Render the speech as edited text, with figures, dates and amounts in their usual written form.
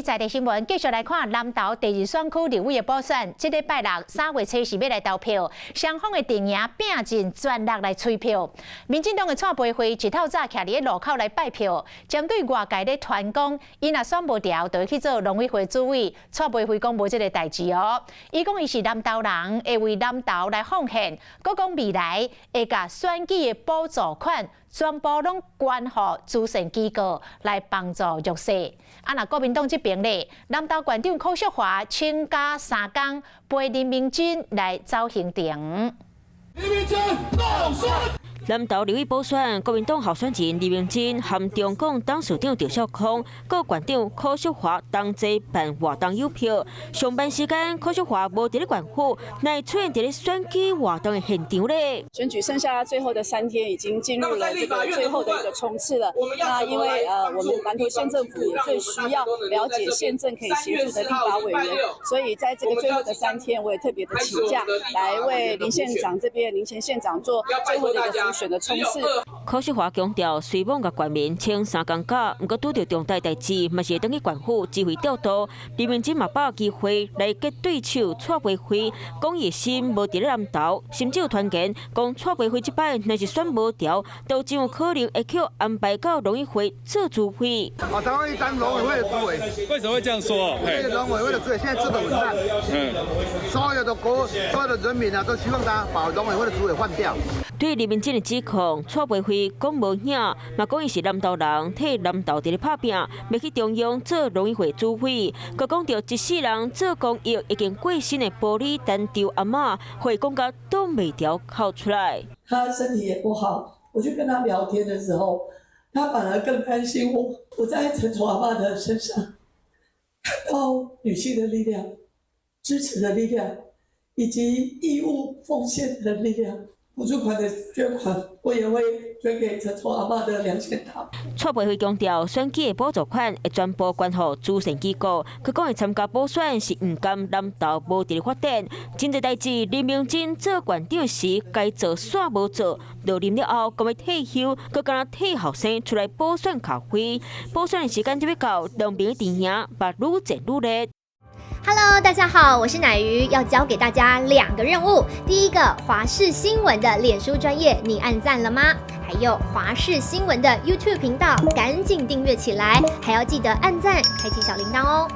在地新聞，繼續來看南投第二選區立委的補選。這禮拜六3月初四欲來投票，雙方的陣營拼盡全力來催票。民進黨的蔡培慧一透早徛佇路口來拜票，針對外界咧傳講，伊若選無牢，就會去做農委會主委。蔡培慧講無這个代誌哦，伊講伊是南投人，會為南投來奉獻，閣講未來會共選舉的補助款全部攏捐予慈善機構來幫助弱勢。啊，若國民黨這邊咧，南投縣長柯淑華請假3工，陪林明溱來走行程。林明溱當選。南投立委補選，國民黨候選人林明溱和中廣董事長趙少康、閣縣長柯淑華同齊辦活動誘票。上班時間，柯淑華無佇咧縣府，乃出現佇咧選舉活動的現場咧。選舉剩下最後的3天，已經進入了這個最後的一個衝刺了。那因為我們南投縣政府也最需要了解縣政可以協助的立法委員，所以在這個最後的三天，我也特別的請假來為林縣長這邊、林前縣長做最後的一個輔選的衝刺。柯淑華強調，雖罔共縣民請3工假，毋過拄著重大代誌，嘛是會轉去縣府指揮調度。林明溱嘛把握機會來結對手蔡培慧，講伊心無佇咧南投，甚至有傳言講蔡培慧這擺若是選無牢，都真有可能會予安排到農委會做主委。哦，他會當農委會的主委。為什麼會這樣說？因為農委會的主委現在做得很爛，所有的國、所有的人民啊，都希望他把農委會的主委換掉。對林明溱的指控，蔡培慧講無影，嘛講伊是南投人，替南投佇咧拍拚，欲去中央做農委會主委。閣講著一世人做公益已經過身的玻璃單張阿嬤，話講甲擋袂牢哭出來。他身體也不好，我去跟他聊天的時候，他反而更擔心我。我在陳綢阿嬤的身上看到女性的力量、支持的力量，以及義務奉獻的力量。補助款的捐款，我也會捐給陳綢阿嬤的兩仙堂。蔡培慧強調，選舉的補助款會全部捐予慈善機構。閣講伊參加補選是毋甘南投無佇咧發展，真濟代誌林明溱做縣長時該做煞無做，落任了後講欲退休，閣敢若替後生出來補選咖啡。補選的時間就欲到，兩邊陣營嘛愈戰愈烈。 Hello，大家好，我是乃瑜，要交給大家兩個任務。第一個，華視新聞的臉書專頁，你按讚了嗎？還有華視新聞的 YouTube 頻道，趕緊訂閱起來，還要記得按讚，開啟小鈴鐺哦。